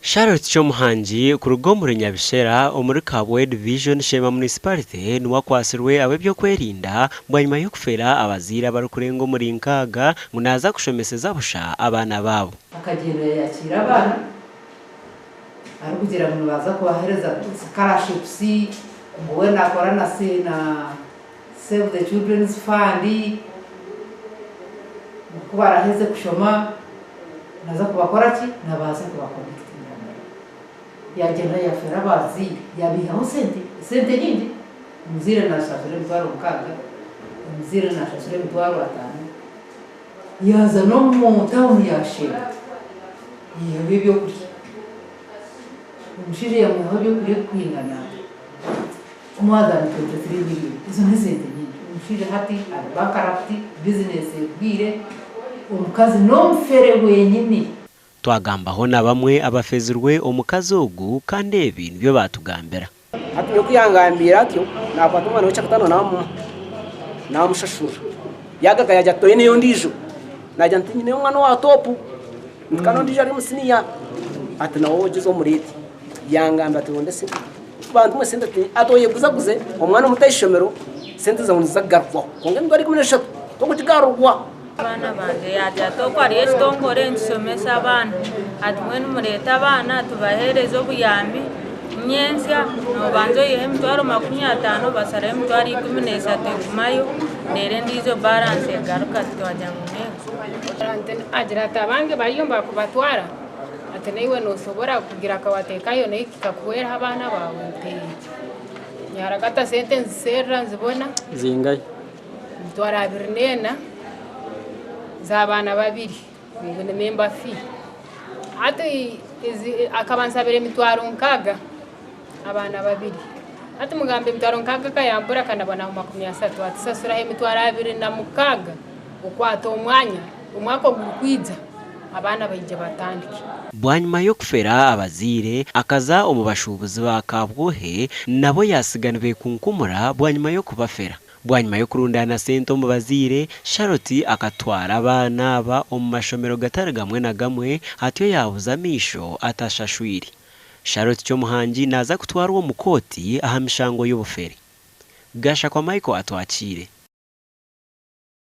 Charlotte Kyomuhangi kuruga omuri Nyabishera omuri Kabwe Division Sheema Municipality niwe akwatsirwe ab'ebyokwerinda bwanyima y'okufeera abazaire abarikurenga omuri nkaaga ngu naaza kushomeseza busha abaana baabo. Akagyenda yayakiira abaana arikugira ngu nibaza kubahereza scholarships ngu we nakora na Save the Children's Fund ngu kubaraheze kushoma naza kubakora ki nabaasa kuba connectinga nabo. Yagyenda yafera abazaire yabihaho sente, esente nyingi, omuzaire nashashura emitwaro mukaaga, omuzaire nashashura emitwaro ataano, yaaza n'omu tawuni ya Sheema yaihayo ebyokurya, omushaija yamwihaho ebyokurya ebirikwingana more than 23 million, ezo n'esente nyingi, omushaija hati ari bankaraputi, bizinesi egwire, omukazi n'omufere wenyini. Twagambaho na bamwe abafezirwe omukazi ogu kandi ebi nibyo baatugambira. Hati nyowe ku yangambiire atyo, naakwata omwana w'ekyakataano naamuha, naamushashura. Yaagaruka yaagira ati toineyo ondiijo? Naagira nti nyineyo omwana owa toopu, nti kandi ondiijo ari omu siniya. Ati nawe ogyeze omureete. Yangambira ati ronda esente. Bantu mwe esente ti ati oyeguzaguze omwana omute aha ishomero, sente zaawe niziza kugarukwaho. Kwonka emitwaro 13 tokugigarurwa. Abaana bangye yaagira ati okwo hariyo ekitongore nikishomesa abaana ati mbwenu mureete abaana tubaheereze obuyambi nyentsya noobanza oiheho emitwaro 50 bashareho emitwaro 13 egumayo reero endiijo baransi egaruka twagira ngu neego. Agira ati abange bariyo nibakubatwara ati naiwe noosobora kugira akawateekayo naiwe kikakuhweraho abaana baawe nti nyaragata sente nziserra nzibona. Zingahi? Emitwaro 24 z'abaana babiri ngu ni member fee. Hati akaba ansabire emitwaro nkaaga abaana babiri. Hati mugamba emitwaro nkaaga ekayambura akanabonaho 30 ati sasuraho emitwaro 26 okwate omwanya omwaka ogurikwija abaana baije batandike. Bwanyima y'okufera abazaire, akaza omu bashuubuzi ba Kabwohe nabo yaatsiga nibeekunkumura bwanyima y'okubafera. Bwanyima y'okurundaana sente omu bazaire, Charlotte akatwara abaana aba omu mashomero gatari gamwe na gamwe atyo yaabuza amaisho atashashwire. Charlotte Kyomuhangi naaza kutwarwa omu kooti aha mishango y'obufere. Gashakwa Michael Atwakiire.